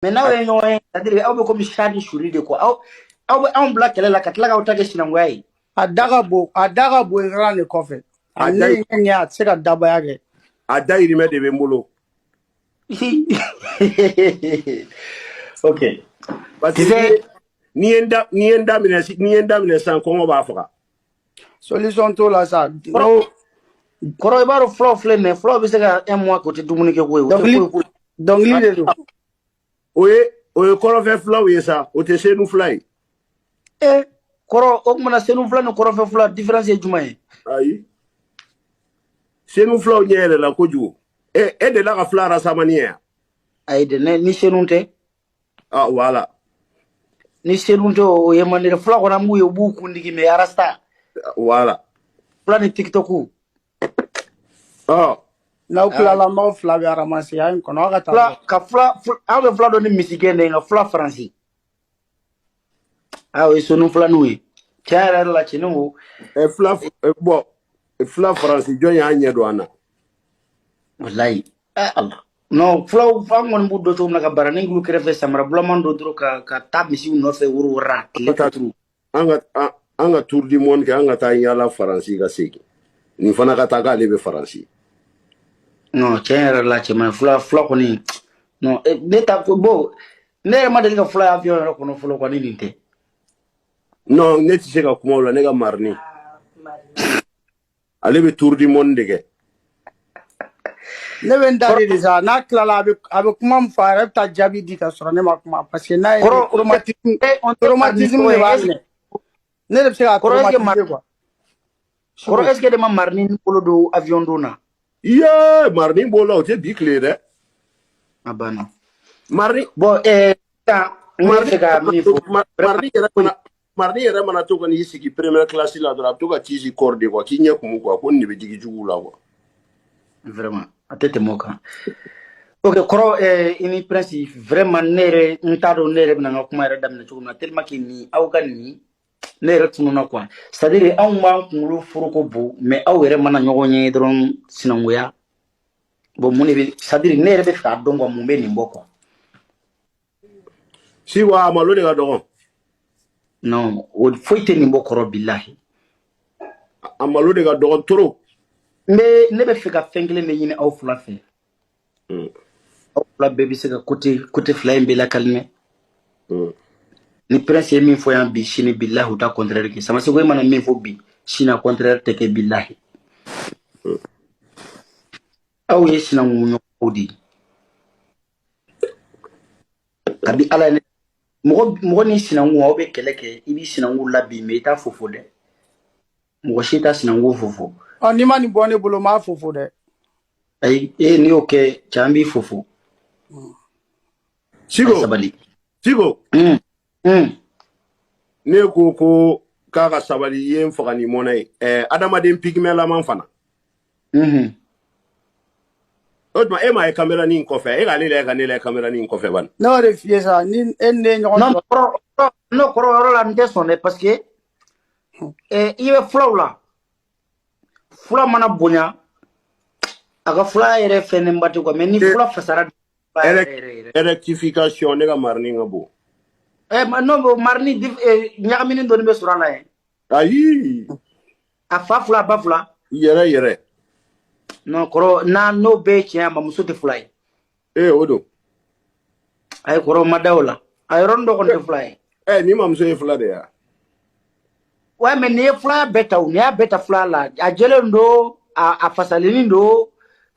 Mais n'aw ye ɲɔgɔn ye, c'est à dire aw bɛ komi chat ni souris de quoi. Aw bɛ anw bila kɛlɛ la ka tila k'aw ta kɛ sinankunya ye. A da ka bon, a da ka bon écran de kɔfɛ. A A ne da ye ɲɛ, a tɛ se ka dabaya kɛ. A dayirimɛ de bɛ n bolo. Ok. Parce Tu que sais, n'i ye n da minɛ sisan, kɔngɔ b'a faga. Solution t'o la sa. Kɔrɔ N'o kɔrɔ, i b'a dɔn fulaw filɛ nin ye, fulaw bɛ se ka un mois kɛ, u tɛ dumuni kɛ koyi, u tɛ dɔnkili foyi k'u. Dɔnkili de don. O ye kɔrɔfɛ filaw ye sa, o tɛ senu fila ye. Eh, kɔrɔ, o kumana senu fila ni kɔrɔfɛ fila différence ye jumɛn ye? Ayi, senu filaw ɲɛ yɛlɛla kojugu. E delila ka fila rasamani ye yan? Ayi dɛ, ne ni senu tɛ. Ah, voilà. Ni senu tɛ, o ye man di dɛ. Fula kɔni, an b'u ye, u b'u kundigi, mais arasta. Voilà. Fula ni TikTok. Ɔ. N'aw Ah, tilala, n b'aw fila bɛ ramasser a ye n kɔnɔ, aw ka taa fula dɔrɔn. Ka fula, aw bɛ fula dɔn ni misigɛn de ye, nka fula faransi, ah, o ye senu filaninw ye tiɲɛ yɛrɛ yɛrɛ la, cɛnin ko. Ɛ fila ɛ, bɔn, fila faransi, jɔn y'a ɲɛ don an na? Walayi, eh Allah, non, fulaw, an kɔni b'u dɔn cogo min na, ka baranin k'u kɛrɛfɛ, samara bulaman dɔ dɔrɔn ka taa misiw nɔfɛ, woro wara tile An ka taa kuturu. An ka tour du monde kɛ, an ka taa yaala faransi ka segin, nin fana ka taa k'ale bɛ faransi. Non, tiɲɛ yɛrɛ la, cɛ man ɲi. Fula kɔni, non, ne ta ko bon, ne yɛrɛ ma deli ka fula ye avion yɛrɛ kɔnɔ fɔlɔ quoi, ni nin tɛ. Non, ne tɛ se ka kuma o la. Ne ka marini, ale bɛ tour du monde de kɛ. Ne bɛ n da Kɔrɔ de sa, n'a tilala, a bɛ kuma min fɔ, a yɛrɛ bɛ taa jaabi di ka sɔrɔ ne ma kuma, parce que n'a ye Kɔrɔ traumatisme on tɛ marini traumatisme tɔgɔ de ye b'a est ce minɛ, ne de bɛ se k'a kɔrɔ, est ce que traumatiser quoi. Kɔrɔ, Siko. est ce que de ma marini bolo don avion don na? Iye, marini b'o la, o tɛ bi tile ye dɛ. A banna. Marini Bon, sisan n bɛ marini fɛ ka min fɔ vraiment. Marini yɛrɛ mana to ka n'i sigi première classe la dɔrɔn, a bɛ to ka tisi kɔrɔ de quoi, k'i ɲɛ kumu quoi, ko nin de bɛ jigin jugu la quoi. Vraiment, a tɛ tɛmɛ o kan. Ok, kɔrɔ, i ni Prince, vraiment, ne yɛrɛ n t'a dɔn ne yɛrɛ bɛna n ka kuma yɛrɛ daminɛ cogo min na, tellement que nin aw ka nin, ne yɛrɛ tununna quoi. C'est à dire anw b'an kunkolo foroko bon, mais aw yɛrɛ mana ɲɔgɔn ye dɔrɔn, sinankunya. Bon, mun de bɛ, c'est à dire ne yɛrɛ bɛ fɛ k'a dɔn quoi, mun bɛ nin bɔ quoi? Si wa, a malo de ka dɔgɔn. Non, o foyi tɛ nin bɔ, kɔrɔ, bilahi. A malo de ka dɔgɔn trop. N bɛ ne bɛ fɛ ka fɛn kelen de ɲini aw fila fɛ. Aw fila bɛɛ bɛ se ka côté fila in bɛɛ lakalimɛ. Ni Prince ye min fɔ yan bi, sini bilahi u t'a contraire kɛ. Samaseko, e mana min fɔ bi, sini a contraire tɛ kɛ, bilahi. Aw ye sinankun ɲɔgɔnw de ye. Kabi ala ye mɔgɔ mɔgɔ ni sinankun, aw bɛ kɛlɛ kɛ, i b'i sinankun labin, mais i t'a fofo dɛ. Mɔgɔ si t'a sinankun fofo. Ɔ, n'i ma nin bɔ ne bolo, n b'a fofo dɛ. Ayi, e n'i y'o kɛ, cɛ, an b'i fofo. A ye Siko. Sabali. Siko. Ne ko k'a ka sabali, i ye n faga ni mɔnɛ ye. Ɛɛ, adamaden pigmɛlaman fana. O tuma, e m'a ye caméra nin kɔfɛ, e k'ale lajɛ ka ne lajɛ caméra nin kɔfɛ bani. Ne y'o de f'i ye sa, ni e ni ne ye ɲɔgɔn Non, sɔrɔ. Kɔrɔ, no, kɔrɔ, yɔrɔ la n tɛ sɔn dɛ, parce que i bɛ fulaw la, fula mana bonya, a ka fula yɛrɛ fɛnnenba tɛ quoi, mais ni fula fasara, fula yɛrɛ yɛrɛ yɛrɛ. Rectification, ne ka marini ka bon. Non, bon, marini ɲagamini dɔɔni bɛ sɔrɔ a la yɛ. Ayi. A fa fila, a ba fila. Yɛrɛ yɛrɛ. Non, kɔrɔ, n'a n'o bɛɛ ye tiɲɛ ye, a mamuso tɛ fula ye. Ee, o don. Ayi, kɔrɔ, ma da o la, a yɔrɔnin dɔ kɔni tɛ fula ye. Ɛ, ni mamuso ye fila de ya. Ouais, mais n'i ye fulaya bɛɛ ta o, n'i y'a bɛɛ ta fulaya la, a jɛlen don, a fasalennin don.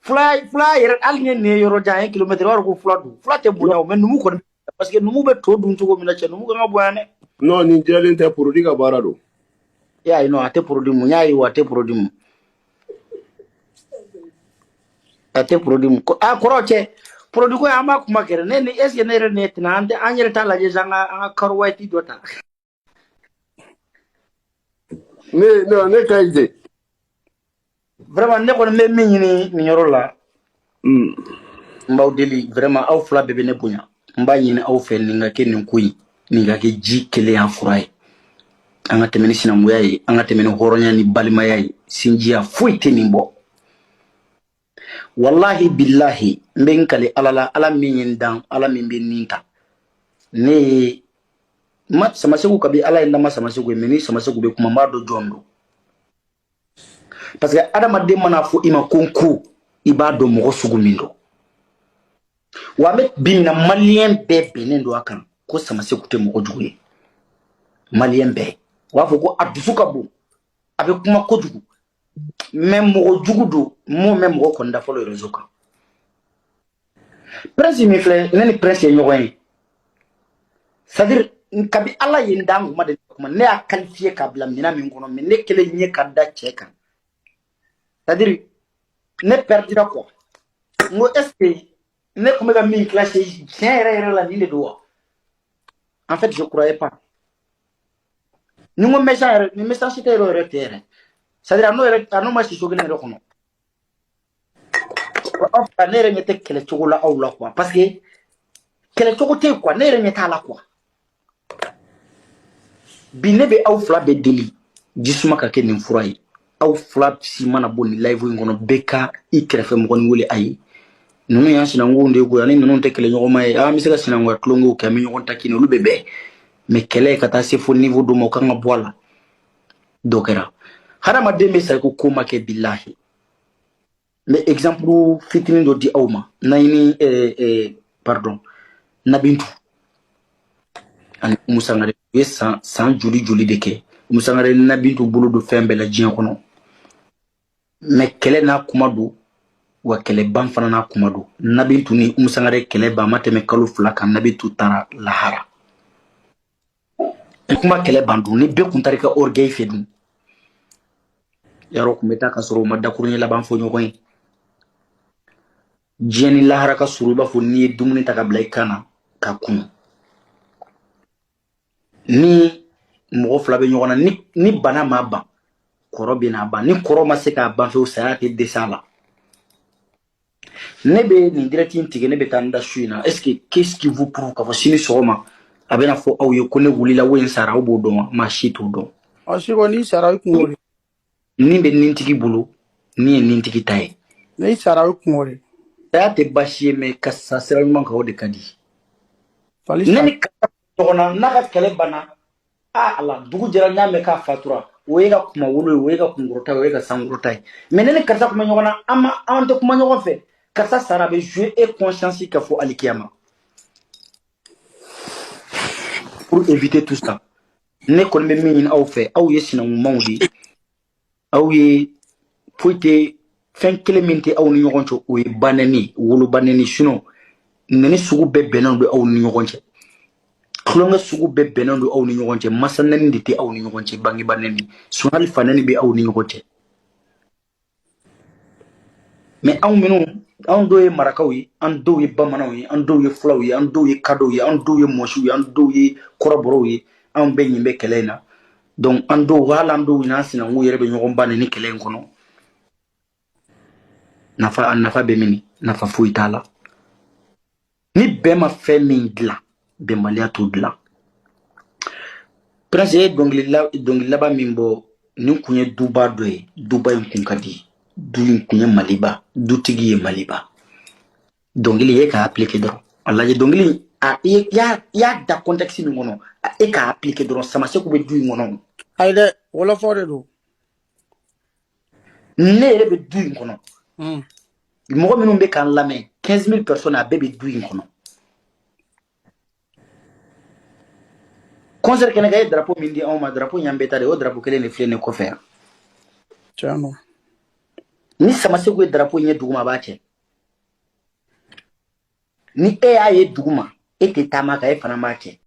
Fulaya yɛrɛ, hali ni nin ye yɔrɔ jan, ye kilomɛtiri, i b'a dɔn ko fula don. Fula tɛ bonya o, mais numu kɔni, parce que numu bɛ to dun cogo min na, cɛ, numu kan ka bonya dɛ. Non, nin jɛlen tɛ, produit ka baara don. E ayi, non, a tɛ produit mun, n y'a ye o, a tɛ produit mun, a tɛ produit mun. A kɔrɔ, cɛ, produit ko in, an b'a kuma kɛrɛ ne ni, est ce que ne yɛrɛ ne tɛna an tɛ an yɛrɛ t'a lajɛ sa, an ka karo waati dɔ ta. Ne, non, ne ka ɲi ten. Vraiment, ne kɔni bɛ min ɲini nin yɔrɔ la, n b'aw deli vraiment, aw fila bɛɛ bɛ ne bonya, n b'a ɲini aw fɛ, nin ka kɛ nin ko in, nin ka kɛ ji kelenya fura ye. An ka tɛmɛ ni sinankunya ye, an ka tɛmɛ ni hɔrɔnya ni balimaya ye. Sinjiya foyi tɛ nin bɔ. Wallahi billahi, n bɛ n kali ala la, ala min ye n dan, ala min bɛ nin ta. Ne ye ma Samasegu, kabi Ala ye n dama Samasegu ye, mais ni Samasegu bɛ kuma, n b'a dɔn jɔn don, parce que adamaden mana fɔ i ma ko n ko, i b'a dɔn mɔgɔ sugu min don. Wa an bɛ bi min na, maliyɛn bɛɛ bɛnnen don a kan ko Samasegu tɛ mɔgɔ jugu ye. Maliyɛn bɛɛ u b'a fɔ ko a dusu ka bon, a bɛ kuma kojugu, mais mɔgɔ jugu don m'o mɛn mɔgɔ kɔni da fɔlɔ réseau kan. Prince min filɛ, ne ni Prince ye ɲɔgɔn ye, c'est à dire kabi Ala ye n da n kuma de kuma, ne y'a qualifié k'a bila minɛn min kɔnɔ, mais ne kelen ɲɛ ka da cɛ kan, c'est à dire ne perdira quoi. N ko est ce que ne tun bɛ ka min clasher tiɲɛ yɛrɛ yɛrɛ la, nin de don wa? En fait, je croyais pas. Ni n ko méchant yɛrɛ, ni méchanceté yɛrɛ yɛrɛ tɛ yɛrɛ, c'est à dire a n'o yɛrɛ, a n'o ma si so kelen yɛrɛ kɔnɔ. Aw fila, ne yɛrɛ ɲɛ tɛ kɛlɛ cogo la aw la quoi, parce que kɛlɛ cogo tɛ yen quoi, ne yɛrɛ ɲɛ t'a la quoi. Bi ne bɛ aw fila bɛɛ deli, jisuma ka kɛ nin fura ye. Aw fila si mana bɔ nin live in kɔnɔ, bɛɛ ka i kɛrɛfɛ mɔgɔnin wele. Ayi, ninnu y'an sinankunw de ye koyi, ani ninnu tɛ kɛlɛ ɲɔgɔnma ye. An bɛ se ka sinankunya tulonkɛw kɛ, an bɛ ɲɔgɔn taquiner, olu bɛ bɛn, mais kɛlɛ ka taa se fo niveau dɔ ma, o kan ka bɔ a la. Dɔ kɛra hadamaden bɛ sa i ko ko ma kɛ. Bilahi, n bɛ exemple fitinin dɔ di aw ma. Naɲini, pardon, Nabintu ani Umu Sangare, u ye san san joli joli de kɛ. Umu Sangare ni Nabintu bolo don fɛn bɛɛ la diɲɛ kɔnɔ, mais kɛlɛ n'a kuma don, wa kɛlɛ ban fana n'a kuma don. Nabintu ni Umu Sangare kɛlɛ ban a ma tɛmɛ kalo 2 kan, Nabintu taara lahara. I kuma kɛlɛ ban dun, ni bɛɛ kun taara i ka orgueil fɛ dun, yarɔ kun bɛ taa ka sɔrɔ u ma dakuruɲɛ laban fɔ ɲɔgɔn ye. Diɲɛ ni lahara ka surun, i b'a fɔ n'i ye dumuni ta ka bila i kan na ka kunu. Ni mɔgɔ fila bɛ ɲɔgɔn na, ni bana ma ban, kɔrɔ bɛ n'a ban. Ni kɔrɔ ma se k'a ban fewu, saya tɛ dɛsɛ a la. Ne bɛ nin direct in tigɛ, ne bɛ taa n da su in na. est ce que qu'est-ce qui vous prouve k'a fɔ sini sɔgɔma a bɛna fɔ aw ye ko ne wulila wo in sara? Aw b'o dɔn wa? Maa si t'o dɔn. A siko n'i sara, i kungo de. Nin bɛ nintigi bolo, nin ye nintigi ta ye. N'i sara, i kungo de. Saya tɛ baasi ye, mais ka sa sira ɲuman kan, o de ka di. Fali Ne sa. ni karisa ɲɔgɔn na, n'a ka kɛlɛ banna, a ala dugu jɛra, n y'a mɛn k'a fatura, o ye ka kuma wolo ye, o ye ka kunkɔrɔta ye, o ye ka sankɔrɔta ye. Mais ne ni karisa kuma ɲɔgɔn na, an ma, an tɛ kuma ɲɔgɔn fɛ, karisa sara, a bɛ jouer e conscience ka fɔ alikiyama. Pour éviter tout ça, ne kɔni bɛ min ɲini aw fɛ, aw ye sinankunmaw de ye, aw ye foyi tɛ, fɛn kelen min tɛ aw ni ɲɔgɔn cɛ, o ye banɛni, wolobanɛni. Sinon nɛni sugu bɛɛ bɛnnen don aw ni ɲɔgɔn cɛ, tulonkɛ sugu bɛɛ bɛnnen don aw ni ɲɔgɔn cɛ, masa nɛni de tɛ aw ni ɲɔgɔn cɛ, bangeba nɛni, hali fa nɛni bɛ aw ni ɲɔgɔn cɛ. Mais anw minnu, anw dɔw ye marakaw ye, an dɔw ye bamananw ye, an dɔw ye fulaw ye, an dɔw ye kadɔw ye, an dɔw ye mɔsiw ye, an dɔw ye kɔrɔbɔrɔw ye, anw bɛɛ ɲin bɛ kɛlɛ in na. Donc an dɔw, hali an dɔw n'an sinankunw yɛrɛ bɛ ɲɔgɔn ba ni kɛlɛ in kɔnɔ. Nafa, a nafa bɛ min? Nafa foyi t'a la. Ni bɛɛ ma fɛn min dilan, bɛnbaliya t'o dilan. Prince ye dɔnkili laban min bɔ, nin kun ye duba dɔ ye. Duba in kun ka di, du in kun ye Maliba, dutigi ye Maliba. Dɔnkili e k'a appliquer dɔrɔn, a lajɛ dɔnkili a i y'a da contexte min kɔnɔ, e k'a appliquer dɔrɔn. Samaseku bɛ du in kɔnɔ. Ayi dɛ, wɔlɔfɔ de don. Ne yɛrɛ bɛ du in kɔnɔ. Mɔgɔ minnu bɛ k'an lamɛn, 15 000 personnes, a bɛɛ bɛ du in kɔnɔ. Concert kɛnɛ kan, e ye drapeau min di anw ma, drapeau in y'an bɛɛ ta de ye. O drapeau kelen de filɛ nin kɔfɛ yan. Tiɲɛ don. Ni Samaseku ye drapeau in ye duguma, a b'a cɛ. Ni e y'a ye duguma, e tɛ taama kan, e fana b'a cɛ.